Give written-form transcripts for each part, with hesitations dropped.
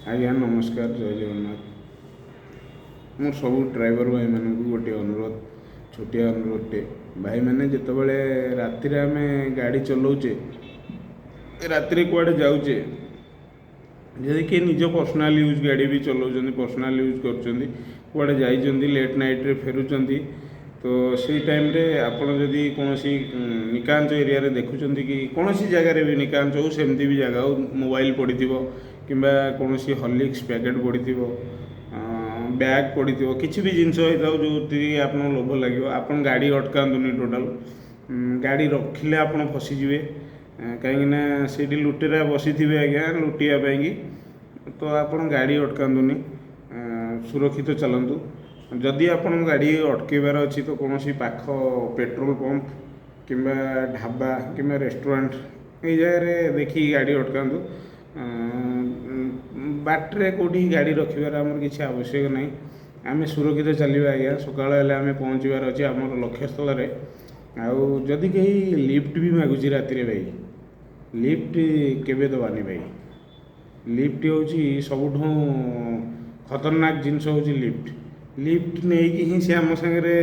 ଆଜ୍ଞା ନମସ୍କାର, ଜୟ ଜଗନ୍ନାଥ। ମୁଁ ସବୁ ଡ୍ରାଇଭର ଭାଇମାନଙ୍କୁ ଗୋଟିଏ ଅନୁରୋଧ, ଛୋଟିଆ ଅନୁରୋଧଟେ। ଭାଇମାନେ, ଯେତେବେଳେ ରାତିରେ ଆମେ ଗାଡ଼ି ଚଲାଉଛେ, ରାତିରେ କୁଆଡ଼େ ଯାଉଛେ, ଯଦି କିଏ ନିଜ ପର୍ସନାଲ ୟୁଜ୍ ଗାଡ଼ି ବି ଚଲାଉଛନ୍ତି, ପର୍ସନାଲ ୟୁଜ୍ କରୁଛନ୍ତି, କୁଆଡ଼େ ଯାଇଛନ୍ତି, ଲେଟ୍ ନାଇଟ୍ରେ ଫେରୁଛନ୍ତି, ତ ସେଇ ଟାଇମ୍ରେ ଆପଣ ଯଦି କୌଣସି ନିକାଞ୍ଚ ଏରିଆରେ ଦେଖୁଛନ୍ତି କି କୌଣସି ଜାଗାରେ ବି, ନିକାଞ୍ଚ ହଉ, ସେମିତି ବି ଜାଗା ହଉ, ମୋବାଇଲ ପଡ଼ିଥିବ କିମ୍ବା କୌଣସି ହର୍ଲିକ୍ସ ପ୍ୟାକେଟ୍ ପଡ଼ିଥିବ, ବ୍ୟାଗ୍ ପଡ଼ିଥିବ, କିଛି ବି ଜିନିଷ ହେଇଥାଉ ଯେଉଁଥିରେ ଆପଣଙ୍କୁ ଲୋଭ ଲାଗିବ, ଆପଣ ଗାଡ଼ି ଅଟକାନ୍ତୁନି ଟୋଟାଲ। ଗାଡ଼ି ରଖିଲେ ଆପଣ ଫସିଯିବେ, କାହିଁକିନା ସେଇଠି ଲୁଟେରା ବସିଥିବେ ଆଜ୍ଞା ଲୁଟିବା ପାଇଁକି। ତ ଆପଣ ଗାଡ଼ି ଅଟକାନ୍ତୁନି, ସୁରକ୍ଷିତ ଚାଲନ୍ତୁ। ଯଦି ଆପଣଙ୍କ ଗାଡ଼ି ଅଟକେଇବାର ଅଛି, ତ କୌଣସି ପାଖ ପେଟ୍ରୋଲ ପମ୍ପ କିମ୍ବା ଢାବା କିମ୍ବା ରେଷ୍ଟୁରାଣ୍ଟ, ଏଇ ଜାଗାରେ ଦେଖିକି ଗାଡ଼ି ଅଟକାନ୍ତୁ। ବାଟରେ କେଉଁଠି ଗାଡ଼ି ରଖିବାର ଆମର କିଛି ଆବଶ୍ୟକ ନାହିଁ। ଆମେ ସୁରକ୍ଷିତ ଚାଲିବା ଆଜ୍ଞା। ସକାଳ ହେଲେ ଆମେ ପହଞ୍ଚିବାର ଅଛି ଆମର ଲକ୍ଷ୍ୟସ୍ଥଳରେ। ଆଉ ଯଦି କେହି ଲିଫ୍ଟ ବି ମାଗୁଛି ରାତିରେ ଭାଇ, ଲିଫ୍ଟ କେବେ ଦେବାନି ଭାଇ। ଲିଫ୍ଟ ହେଉଛି ସବୁଠୁ ଖତରନାକ ଜିନିଷ ହେଉଛି ଲିଫ୍ଟ। ଲିଫ୍ଟ ନେଇକି ହିଁ ସେ ଆମ ସାଙ୍ଗରେ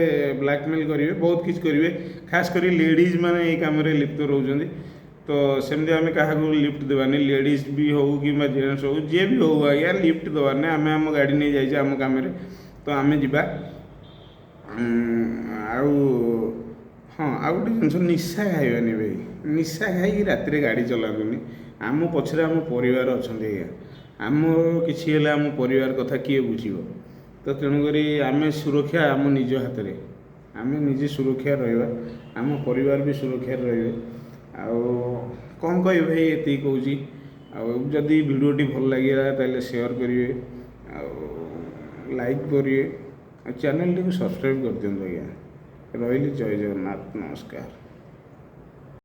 ବ୍ଲାକମେଲ୍ କରିବେ, ବହୁତ କିଛି କରିବେ। ଖାସ କରି ଲେଡ଼ିଜ୍ ମାନେ ଏଇ କାମରେ ଲିପ୍ତ ରହୁଛନ୍ତି। ତ ସେମିତି ଆମେ କାହାକୁ ଲିଫ୍ଟ ଦେବାନି, ଲେଡ଼ିଜ୍ ବି ହଉ କିମ୍ବା ଜେଣ୍ଟସ୍ ହଉ, ଯିଏ ବି ହଉ ଆଜ୍ଞା, ଲିଫ୍ଟ ଦେବାନି। ଆମେ ଆମ ଗାଡ଼ି ନେଇ ଯାଇଛେ ଆମ କାମରେ, ତ ଆମେ ଯିବା। ଆଉ ହଁ, ଆଉ ଗୋଟେ ଜିନିଷ, ନିଶା ଖାଇବାନି ଭାଇ। ନିଶା ଖାଇକି ରାତିରେ ଗାଡ଼ି ଚଲାନ୍ତୁନି। ଆମ ପଛରେ ଆମ ପରିବାର ଅଛନ୍ତି ଆଜ୍ଞା। ଆମର କିଛି ହେଲେ ଆମ ପରିବାର କଥା କିଏ ବୁଝିବ? ତ ତେଣୁକରି ଆମେ ସୁରକ୍ଷା ଆମ ନିଜ ହାତରେ। ଆମେ ନିଜେ ସୁରକ୍ଷା ରହିବା, ଆମ ପରିବାର ବି ସୁରକ୍ଷାରେ ରହିବେ। ଆଉ କ'ଣ କହିବି ଭାଇ, ଏତିକି କହୁଛି। ଆଉ ଯଦି ଭିଡ଼ିଓଟି ଭଲ ଲାଗିଲା, ତାହେଲେ ସେୟାର କରିବେ ଆଉ ଲାଇକ୍ କରିବେ ଆଉ ଚ୍ୟାନେଲଟିକୁ ସବସ୍କ୍ରାଇବ୍ କରିଦିଅନ୍ତୁ ଆଜ୍ଞା। ରହିଲି, ଜୟ ଜଗନ୍ନାଥ, ନମସ୍କାର।